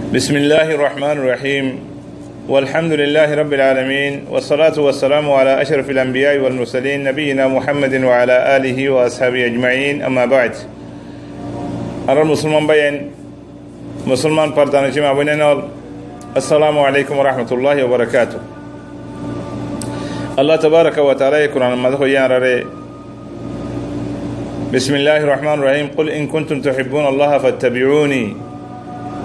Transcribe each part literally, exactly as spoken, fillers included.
بسم الله الرحمن الرحيم. والحمد لله رب العالمين. والصلاة والسلام على أشرف الأنبياء والمرسلين نبينا محمد وعلى آله وأصحابه أجمعين. أما بعد. Añárar Musolman báiyain, Musolman fordanocin maa bóinain ól, Assalamu alaikum wa rahmatullahi wa barakatuh. Allah tabaraka wa taala ye Kuranor maze hoiye añárare, بسم الله الرحمن الرحيم. قل إن كنتم تحبون الله فاتبعوني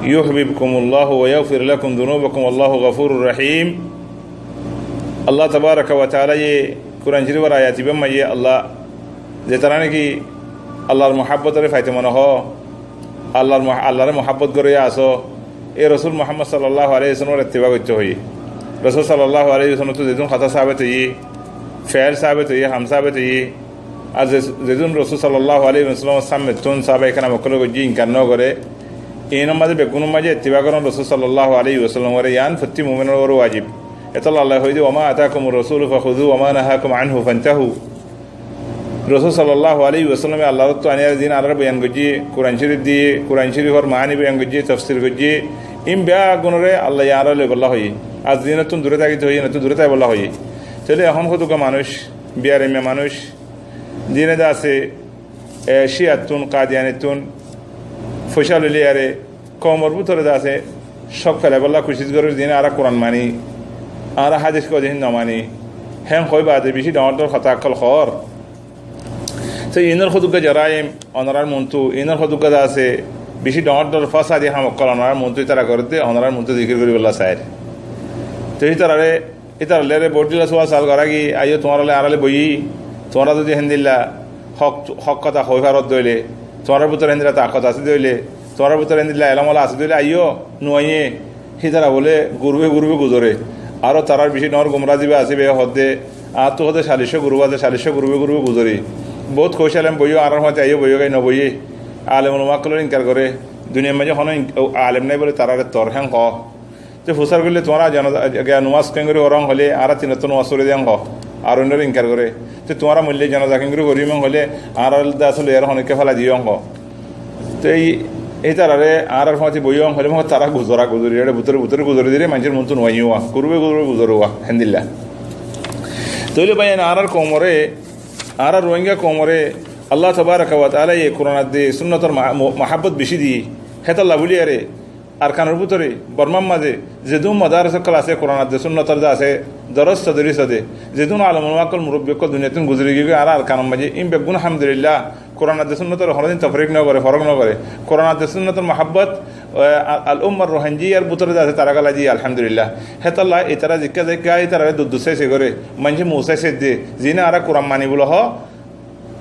يحببكم الله ويغفر لكم ذنوبكم والله غفور رحيم. Allah tabaraka wa taala ye Kuran Corifor ayat ibár maze Allah, ze tará náki Allahr muhabbotore faito mone hoó, Allahr mu-, Allahré muhabbot goróya asó, e Rosul Muhammad sallallahu alaihi wasallamor ittiba goittó hoiye. Rosul sallallahu alaihi wasallamottu zedún hotá sabit óiye, feél sabit óiye, ham sabit óiye, ar ze-, zedún Rosul sallallahu alaihi wasallamor sámnettún sahabaye keram ókkole goijjé inkar no goré, inor maze beggúnor maze ittiba gorón Rosul sallallahu alaihi wasallamoré, yián fottí muminor uore wajib. Hétolla Allah hoiyé de, وما آتاكم الرسول فخذوه وما نهاكم عنه فانتهوا. Rosul sallallahu alaihi wasallame Allahr ottu aniyaré ziín añárare boyan goijjé, Kuran Corif diyé, Kuran Corifor maáni boyan goijjé, tofsir goijjé, iín beggúnoré Allah ye añárare loibolla hoiyé. Ar ziínottún dure tákite hoiyé, iínottú dure táibolla hoiyé. Tóile ehón hodugga manúic, biyarimma manúic, ziíne de asé, e, Ciyattún, Kadiyanittún foicá loileyaré, koumor bútore de asé cók felaibólla kucíc gorér, ziíne añára Kuran maní, añára hádis hoó de hín no maní, héen hoói baade bicí dhoóñr dhoóñr hotá ókkol hoór. Te inor hodugga jaraim onorár muúntu, inor hodugga de asé bicí dhoóñr dhoóñr fásadi ham ókkol onorár muúntu ítara gorédde, onorár muúntu zikir goríbolla sair. Te ítararé Ítarar lói bout dilla sual saal gorá ki, aiyó tuáñrallá añárallá boiyí, tuáñra zodi héndilla hók, hók hotá hoói faródde óile, tuáñrar bútore héndilla takot asé de óile, tuáñrar bútore héndilla elóm ola asé de óile, aiyó, nuaiyé, hítara bóle gurúbe gurúbe guzoré. Aró tarár bicí dhoóñr gumra ziba asé, íbaye hoódde, añáttu hoódde calliccó gurúp asé, calliccó gurúbe gurúbe guzoré. Bout koucalem boiyó, añárar fúañti aiyó boiyó goi noboiyé. Alem ulama ókkolóre inkar goré. Duniyair maze honó in-, alem nái bóle taráre tor héen hoó. Te fusár goillé tuáñra zanaza, ge-, ge-, nomás keéngorí foró hoilé, añára tin ottó nomás forí de hoó, ar oinnoré inkar goré. Te tuáñra moillé zanaza keéngorí forím hoilé, añárar de asé loiyaré honikka félai diyó hoó. Te ei, ítararé añárar fúañti boiyó hoilé, mane tará guzora guzori, ere bútore bútore guzori dile, maincór muúntu nuaiyé, gurúbe gurúbe guzoré, héndilla. Tóile báiyain, añárar koumoré, añárar Rohingya koumoré, Allah tabaraka wa taala ye Kuran ar de sunnotor ma-, mu-, muhabbot bicí diyé, hétolla bóli ere, Arkanor bútore, Bormár maze, zedún modares ókkol asé, Kuran ar de sunnotor de asé, doros sodori sode, zedún alem ulama ókkol, murobbi ókkol duniyattún guzori giyói, añára Arkanor maze, ín beggún alhamdulillah, Kuran ar de sunnotor honódin tofrik no goré, forók no goré. Kuran ar de sunnotor muhabbot, eh, al, al ummar Rohingyar bútore de asé, tará gala diyé, alhamdulillah. Hétolla, ítara zikká zikká, ítararé dur dur sai sai goré, maincé muúsa sai de, ziíne añára Kuran maní bóle hoó,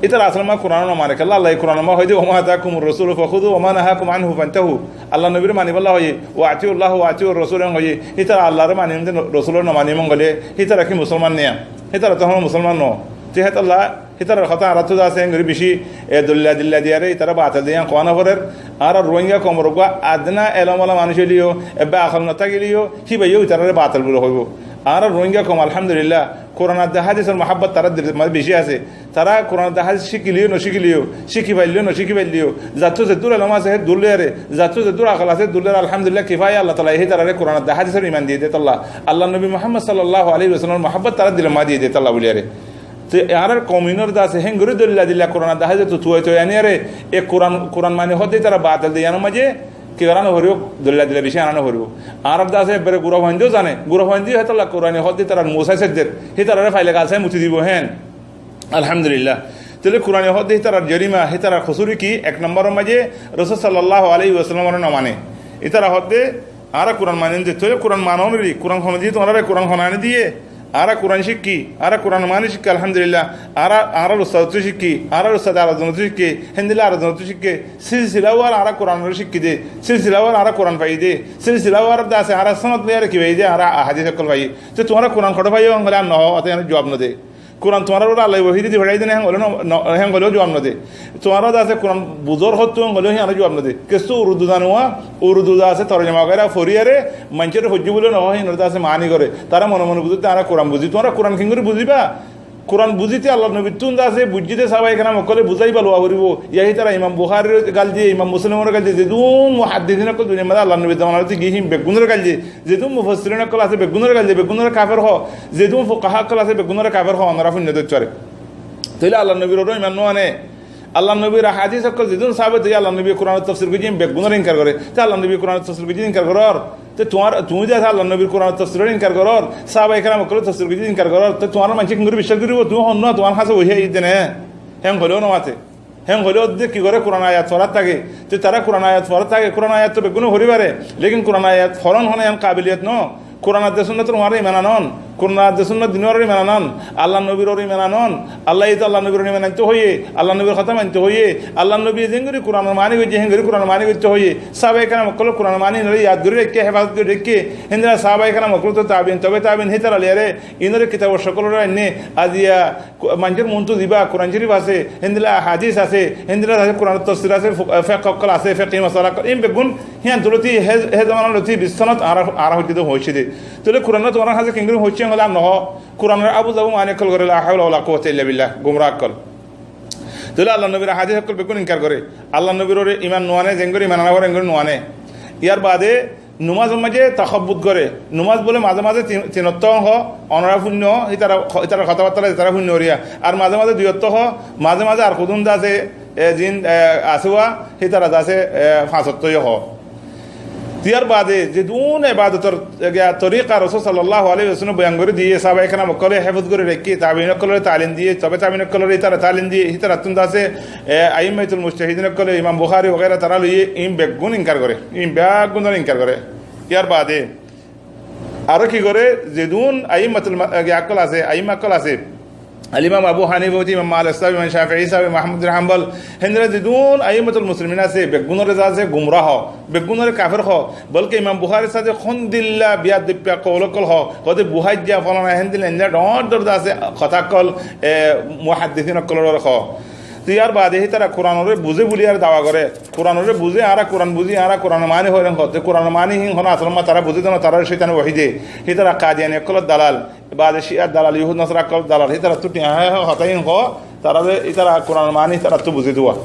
Ítara asól maze Kuran no mane, kiyólla Allah ye Kuran maze hoiyé de, "وما آتاكم الرسول فخذوه وما نهاكم عنه فانتهوا." Allar nobire manibolla hoiyé, "وأطيعوا الله وأطيعوا الرسول" hoiyé. Ítara Allaré maní de, Rosuloré no maní de óile, ítara ki musolman né? Ítara to honó musolman no. Te hétolla, ítarar hotá añárattu de asé, héngorí bicí, e, dolilla dolilla diyaré, ítara batel de yián hoó no forer. Añárar Rohingya koumor uggwá adna elóm ola manúic óileyo, ebbe akol no tákileyo, híbayó ítararé batel bóli hoibó. Añárar Rohingya koum, alhamdulillah, Kuran ar de hádisor muhabbot tarár dil maze bicí asé. Tará Kuran ar de hádis cíkileyó, no cíkileyó, cíki failleyó, no cíki failleyó, zattú zeddúr elóm asé, hé dúr loiyaré, zattú zeddúr akol asé, hé dúr loiyaré, alhamdulillah, kifaya Allah taala hé tararé Kuran ar de hádisor iman diyé de tolla. Allar nobi Muhammad sallallahu alaihi wasallamor muhabbot tarár dilor maze diyé de tolla bóliyaré. Te añárar koum inor de asé, héngorí dolilla dolilla Kuran ar de hádisottu tuwai tuwai aniyaré, e Kuran, Kuran mani hoó de ítara batel de yiánor maze, ki gorá no foribó, dolilla dolilla bicí ana no foribó. Añárar de asé, ebbere gura fuaindeyó zane, gura fuaindeyó hétolla Kurane hoó de ítarar muúsa sai der, hítararé faile gal sai muti dibo héen. Alhamdulillah. Tóile Kurane hoó de hítarar jorima, hítarar kosúri ki, ek nombor or maze Rosul sallallahu alaihi wasallamoré no mane. Ítara hoó de, añára Kuran maní de, tóile Kuran manón ri, Kuran hone diyé, tuáñraré Kuran hone aní diyé. Añára Kuran cíkki, añára Kuran maní cíkki, alhamdulillah. Añára, añárar ustad ottu cíkki, añárar ustade arekzon ottu cíkki, héndilla arekzon ottu cíkki. Silsila war añára Kuran cíkki de, silsila war añára Kuran faiyí de, silsila war de asé añára sonot loiyaré ki faiyí de, añára ahadis ókkol faiyí. Te tuáñra Kuran hoçé faiyó, héen hoilé ar no hoó, ate yián juab no de. Kuran tuáñrar uore Allah ye wahi di fathái de né, héen hoilé no, no, héen hoilé juab no de. Tuáñra de asé Kuran buzor hottú, héen hoilé yián juab no de. Kessú Urdu zanowa, Urdu de asé torjoma gorí foriyaré, maincóre foijjó bóli no hoó, híinor de asé mani goré. Tará mone mone buzé de añára Kuran buzí. Tuáñra Kuran keéngorí buziba? Kuran buzíte Allar nobittún de asé, buijjíte sáhabaye keram ókkole buzái bála foribó. Yá hítara Imam Buháriré gail diyé, Imam Muslimoré gail diyé, zedún muhaddisin ókkol duniyar mazé Allar nobir zomanar mazé giyé hín beggúnoré gail diyé, zedún mufassirin ókkol asé beggúnoré gail diyé, beggúnoré kafer hoó, zedún fukaha ókkol asé beggúnoré kafer hoó, onora fúinno dóitto fare. Tóile Allar nobir uore iman no ane, Allar nobir ahadis ókkol zedún sábit óiye Allar nobiye Kuranor tofsir goijjé hín beggúnoré inkar gore. Te Allar nobiye Kuranor tofsir goijjé inkar gorór, te tuáñr, tuñí de asé Allar nobir Kuranor tofsiroré inkar gorór, sáhabaye keram ókkolor tofsir goijjé inkar gorór, te tuáñrar maincé kengori biccác goríbo? Tuñí hon no, tuáñr hañsé wahí aiyé de né. Héen hoilé no mate. Héen hoilé de ki gore, Kuran ayat forat táke. Te tará Kuran ayat forat táke, Kuran ayat to beggúne fori fare, lekin Kuran ayat foron hon yián kabiliyot no. Kuran ar de sunnotor uore iman anon, Kuran ar de sunnot dinor uore iman anon, Allar nobir uore iman anon. Allaye to Allar nobir uore iman aitto hoiye, Allar nobir hotá mainto hoiye, Allar nobiye zeéngori Kuranor mani goijjé, héngori Kuranor mani goitto hoiye. Sáhabaye keram ókkole Kuranor mani inore yad gori raikké, hefazot gori raikké. Héndilla sáhabaye keram ókkol to tabiin, tobe tabiin, hítara loiyaré inore kitab ókkolore ainné, aziya Ku-, maincór muúntu zibá Kuran Córif asé, héndilla hadis asé, héndilla asé Kuranor tofsir asé, fu-, fekh ókkol asé, fekhi masala ókkol, ín beggún híyan tulóti hé, hé zomanar lóti bic sonot añára, añára foijjonto foóñiccé dé. Tóile Kuran tuáñrar hañsé kengori foóñiccé hoilé ar nohó, Kuranor abu zabu mani ókkol goré, la hawla wala quwwata illa billah, gumrah ókkol. Tóile Allar nobir hadis ókkol beggún inkar goré, Allar nobir uore iman no ane, zeéngori iman ana foré héngori no ane. Yar baade Nomazor maze takabbut gore. Nomaz bole maze maze tin, tinottó hoó, onora fúinno, hítara, hítarar hotábattá hítara fúinno goriya. Ar maze maze duiyottó hoó, maze maze ar hodún de asé, e, zin, e, asé uwá, hítara de asé, e, fañsottó yó hoó. Yar baade zedún ebadotor, e, giya torika Rosul sallallahu alaihi wasallam boyan gori diye, sáhabaye keram ókkole héfaz gori raikké, tabiin ókkolore talim diye, tobe tabiin ókkolore hítara talim diye, hítarattún de asé, E, aimmatul mujtahidin ókkole, Imam Buhári wagaira tará loiye, ín beggún inkar gore, ín beggúnore inkar gore. Yar baade aró ki gore, zedún aimmatul ma-, e, ókkol asé, aimma ókkol asé, Al Imam Abu Hanifa óite Imam Malik sáb, Imam Shafi'i sáb, Imam Ahmad bin Hanbal, héndilla zedún aimmatul muslimin asé, beggúnore de asé gumrah hoó, beggúnore kafer hoó, bolke Imam Buhárir sáte hondilla biyaddobbiya koul ókkol hoó, hoóde Buháijja folana héndilla héndilla dhoóñr dhoóñr de asé hotá ókkol, e, muhaddisin ókkolore hoó. Te yar baade hítara Kuranore buzé buli ar dawa gore. Kuranore buzé, añára Kuran buzí, añára Kuranor mani hoilam hoó. Te Kuranor mani hín hono asol ma tará buzé de no, tará cóitane wahi de. Hítara Kadiyani ókkolor dalal, baade Ciar dalal, Yuhud Nasara ókkolor dalal, hítarattú tiañ hé hé hotá hín hoó, tará de hítara Kuranor mani hítarattú buzí duwa.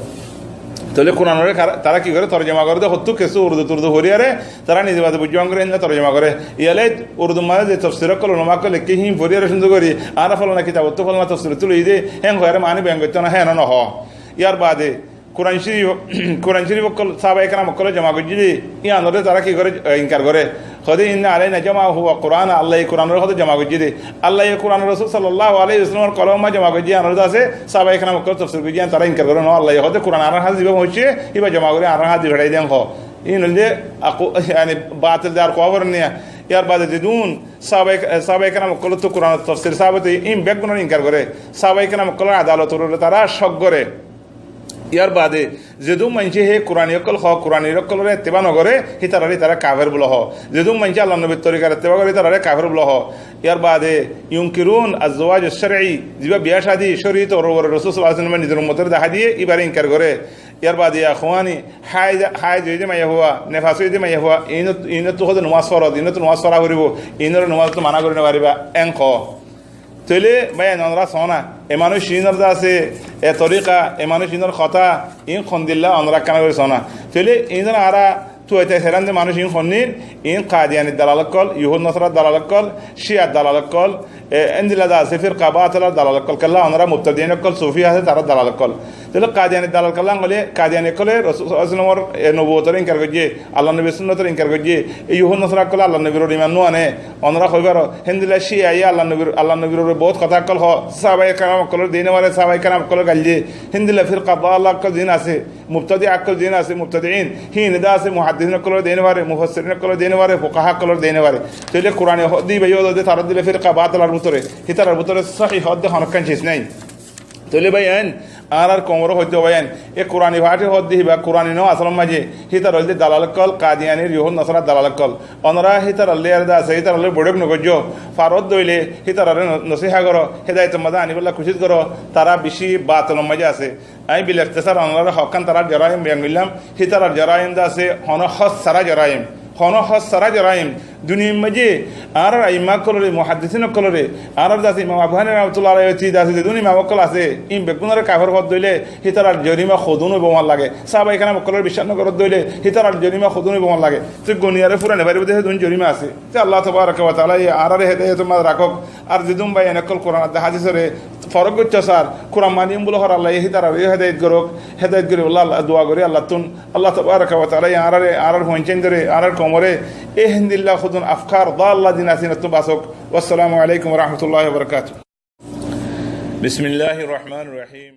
Tóile Kuranore kar-, tará ki gore, torjoma gore de, hottú kessú Urdu turdu foriyaré, tará nize baade buijjó angore, héndilla torjoma gore. Iyale Urdur maze ze tofsir ókkol, ulama ókkol lekké hín foriyaré cúndor gori, añára folana kitabottú folana tofsirottú loiyí de, hén hoiyaré mani boyan goittó na, hén no hoó. Yar baade Kuran Córif, Kuran Córif ókkol sáhabaye keram ókkole joma goijjé de, yíanore tará ki gore, e, inkar gore. Hoóde, "Inna alaina jam'ahu wa Qur'ana", Allaye Kuranore hoóde joma goijjé de. Allaye Kuran Rosul sallallahu alaihi wasallamor kolomor maze joma goijjé, yíanore de asé sáhabaye keram ókkole tofsir goijjé, yían tará inkar gore no. Allaye hoóde, "Kuran añárar hañsé zibá foóñicce, íba joma gori añárar hañsé di feçai den" hoó. Ín óilde akku-, yáni batil de ar kuwa foroniya. Yar baade zedún sáhabaye, sáhabaye keram ókkolottú Kuranor tofsir sábit óiye, ín beggúnore inkar gore. Sáhabaye keram ókkolor adalotor uore tará cok gore. Yar baade zedún maincé hé Kurani ókkol hoó, Kurani ókkolore etteba no gore, hítarare tará kafer bula hoó. Zedún maincé Allar nobir torikar etteba gore, hítarare kafer bula hoó. Yar baade yunkirun az-zawaj ash-shar'i, zibá biya cadi córiyotor uore Rosul sallallahu alaihi wasallam nizor ummotore dahái diye, íbare inkar gore. Yar baade ya ikhwani, háiz, háiz óiye de maiyafua, nefas óiye de maiyafua, inot-, inottú hoóde nomaz foroz, inottú nomaz fora foribo, inore nomazottú mana gori no fariba, en hoó. Tóile bái, en onora soó na, e manúic inor de asé, e torika, e manúic inor hotá, in hondilla onora ekkán gori soó na. Tóile inor añára tuaita seran de manúic in honnín, in Kadiyanir dalal ókkol, Yuhud Nasarar dalal ókkol, Ciar dalal ókkol, e, endilla de asé firka batilar dalal ókkol, kella onora mubtadiin ókkol, sufi asé, tarar dalal ókkol. Tóile Kadiyanir dalal kella hoilé, Kadiyani ókkole Rosul sallallahu alaihi wasallamor, e, nobuwotore inkar goijjé, Allar nobir sunnotore inkar goijjé, e Yuhud Nasara ókkole Allar nobir uore iman no ane, onora hoi faro, héndilla Ciaye Allar nobir, Allar nobir uore bout hotá ókkol hoó, sáhabaye keram ókkolore dei no fare, sáhabaye keram ókkolore gail diye, héndilla firka dalla ókkol zin asé, mubtadi ókkol zin asé, mubtadiin, híin de asé, muhaddisin ókkolore dei no fare, mufassirin ókkolore dei no fare, fukaha ókkolore dei no fare. Tóile Kurane hoóde íba yó de tarar dile firka batilar bútore, hítarar bútore sóhi hoóde honó ekkán ciz nái. Tóile bái en, añárar koumore hoitó bái en, e Kurani fati hoóde híba Kurani no asolor maze, hítara óilde dalal ókkol, Kadiyanir, Yuhud Nasarar dalal ókkol. Onora hítara loi ar de asé, hítara loi boiçók no goijjó, faro de óile hítarare no-, nosiha goró, hedayotor maze anibálla kucíc goró, tara beci batilor maze asé. Añí bil ikhtisar onorare hokkán tarar joraim boyan goillám, hítarar joraim de asé, honó hos sára joraim, honó hos sára joraim. Duniyar maze Añárar aimma ókkolore, muhaddisin ókkolore, añárar dase Imam Abu Hanifa rahmatullah alaihi, dase zedún imam ókkol asé, in beggúnore kafer hoó de óile, hítarar jorima hodún óibo mane lage. Sáhaba keram ókkolore biccác no goró de óile, hítarar jorima hodún óibo mane lage. Te goniyaré fúrai no faribó de, zedún jorima asé. Te Allah tabaraka wa taala ye añárare hedayetor maze rakók. Ar zedún bái ókkol Kuran ar hádisore forok goittó sar, Kuran maniyum buli hoór Allah ye hítarare hedayet gorók, hedayet gorí Allah, Allah dua gorí Allattún. Allah tabaraka wa taala ye añárare, añárar fuain-fuaindóre, añárar koumore, e héndilla hodún afkar dalla din asé, inottú basók. Wassalamu alaikum wa rahmatullahi wa barakatuhu. Bismillahir Rahmanir Rahim.